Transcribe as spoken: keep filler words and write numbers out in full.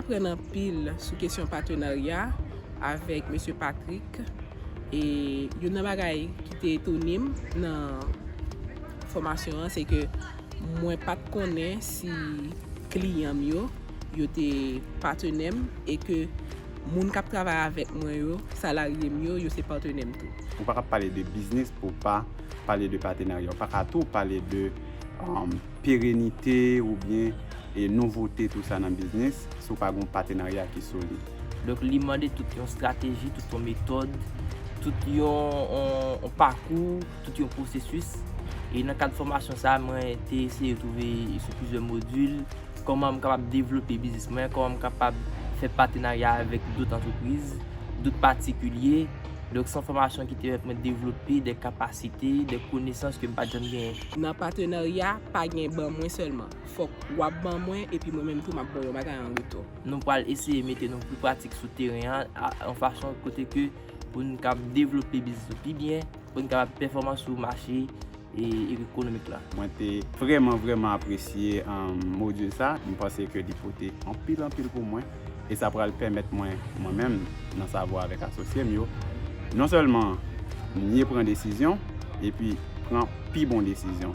Aprann anpil sou kesyon patenarya avèk mesye Patrick. E youn nan bagay ki te etone m nan fòmasyon an, se ke mwen pa t konnen si kliyan m yo, yo te patenè m, e ke moun k ap travay avèk mwen yo, salarye m yo, yo se patenè m tou. Ou pa ka pale de biznis pou w pa pale de patenarya. Ou pa ka tou pale de um, perenite oubyen e nouvote tou sa nan biznis si w pa gen yon patenarya ki solid. Donk li mande tout yon estrateji, tout yon metòd, tout yon, yon, yon pakou, tout yon pwosesis. E nan kad fòmasyon sa a, mwen te eseye twouve sou plizyè modil kòman m kapab devlope biznis mwen, kòman m kapab fè patenarya avèk dòt antrepriz, dòt patikilye. Donk se yon fòmasyon ki te pèmèt mwen devlope de kapasite, de konesans ke m pa t janm genyen. Nan patenarya, pa gen ban mwen sèlman. Fòk w ap ban mwen, epi mwen menm tou m ap ba w yon bagay an retou. Nou pral eseye mete nou pli pratik sou teren an, a- yon fason kote ke pou n kab devlope biznis nou pi byen, pou n kapab pèfòman sou mache e ekonomik la. Mwen te vrèman, vrèman apresye um, modil sa. M panse ke li pote anpil, anpil pou mwen. E sa pral pèmèt mwen, mwen menm, nan Savwa avèk asosye m yo, non sèlman mye pran desizyon, epi pran pi bon desizyon.